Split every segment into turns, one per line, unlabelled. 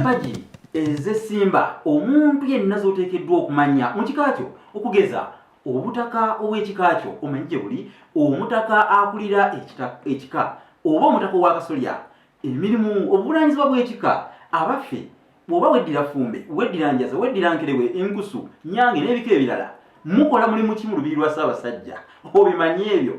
Empagi ez'essimba omuntu yenna z'oteekeddwa okumanya mu kika kyo, okugeza obutaka obw'ekika kyo omanyi gye buli, omutaka akulira ekika oba omutaka ow'akasolya, emirimu, obuvunaanyizibwa bw'ekika, abaffe bw'oba weddira Ffumbe, weddira Njaza, weddira Nkerewe, Nkusu, Nyange n'ebika ebirala, mukola mulimu ki mu lubiri lwa Ssaabasajja? Obimanyi ebyo?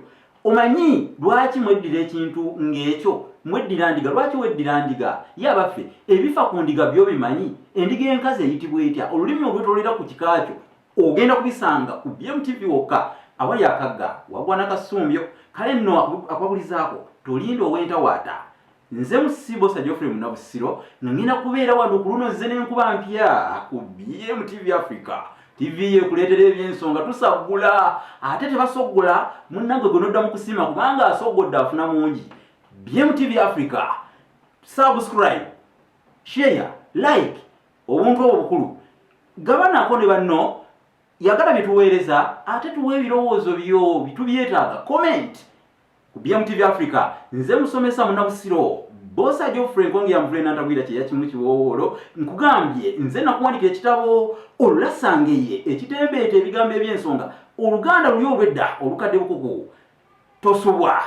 Omanyi lwaki mweddira ekintu ng'ekyo? Mweddira ndiga, lwaki weddira ndiga? Ye abaffe, ebifa ku ndiga byo obimanyi? Endiga enkazi eyitibwa etya? Olulimi olwetoolera ku kika kyo ogenda kubisanga ku BMTV wokka. Awali akagga wagwa nakasumbyo. Kale nno akubabulizaako tolinda ow'entawaata. Nze MC Bosa Geoffrey Munabusiro nga ngenda kubeera wano ku luno nze n'enkuba mpya ku BMTV Africa. TV yekuleetera ebyensonga tusaggula ate tebasoggola munnange gwe nodda mu kusiima kubanga asoggodde afuna mungi. BMTV Africa, subscribe, share, like, obuntu obwo bukulu. Gabanako ne banno, yagala bye tuweereza ate tuwe ebirowoozo byo tubyetaaga. Comment ku BMTV Africa. Nze musomesa Munabusiro Bosa Geoffrey Nkonge ya Mvule Nantagwira kye yakimu kiwowoolo. Nkugambye nze nakuwandikira ekitabo Olusangeye ekitembeeta ebigambo eby'ensonga Oluganda luli olw'edda olukadde bukuku. Tosubwa.